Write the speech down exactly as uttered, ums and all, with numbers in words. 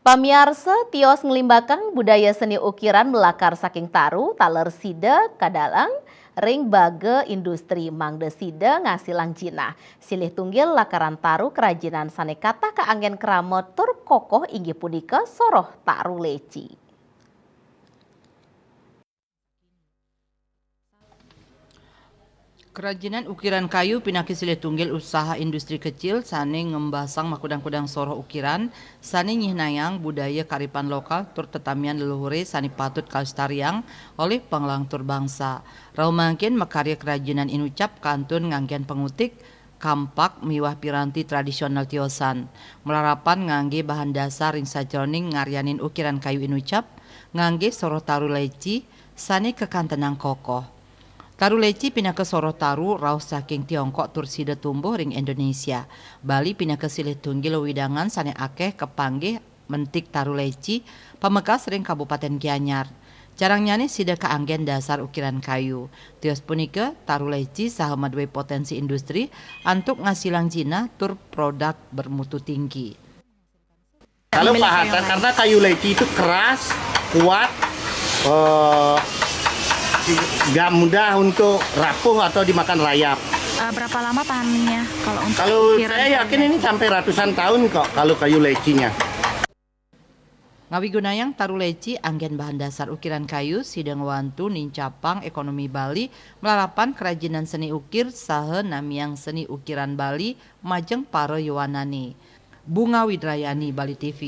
Pamiarsa, tios nglimbakang budaya seni ukiran malakar saking taru, taler sida kadalang ring baga industri mangda sida ngasilang jinah. Silih tunggil lakaran taru kerajinan sane katah kaanggen krama tur kokoh inggih punika soroh taru leci. Kerajinan ukiran kayu pinaka silih tunggil usaha industri kecil sane ngembasang makudang-kudang soroh ukiran sane nyihnayang budaya karipan lokal tur tetamian leluhure sane patut kalestariang olih panglangtur bangsa. Rauh mangkin makarya kerajinan inucap kantun nganggen pangutik, kampak miwah piranti tradisional tiosan. Malarapan ngangge bahan dasar ring sajeroning ngaryanin ukiran kayu inucap, ngangge soroh taru leci, sane kakantenang kokoh. Taru leci pinaka soroh taru rauh saking Tiongkok tur sida tumbuh ring Indonesia. Bali pinaka silih tunggil wewidangan sane akeh kapanggih mentik taru leci, pamekas ring Kabupaten Gianyar. Carangnyane sida kaanggen dasar ukiran kayu. Tios punika, taru leci saha madue potensi industri antuk ngasilang jinah tur produk bermutu tinggi. Kalau pahatan, karena kayu leci itu keras, kuat, eh, nggak mudah untuk rapuh atau dimakan rayap. Eh, berapa lama tahannya kalau untuk Kalau ukiran saya kayu? Yakin ini sampai ratusan tahun kok kalau kayu lecinya. Ngawigunayang taru leci anggen bahan dasar ukiran kayu, sida ngwantu nincapang ekonomi Bali malarapan kerajinan seni ukir saha namiang seni ukiran Bali majeng para yowanane. Bunga Widrayani, Bali T V.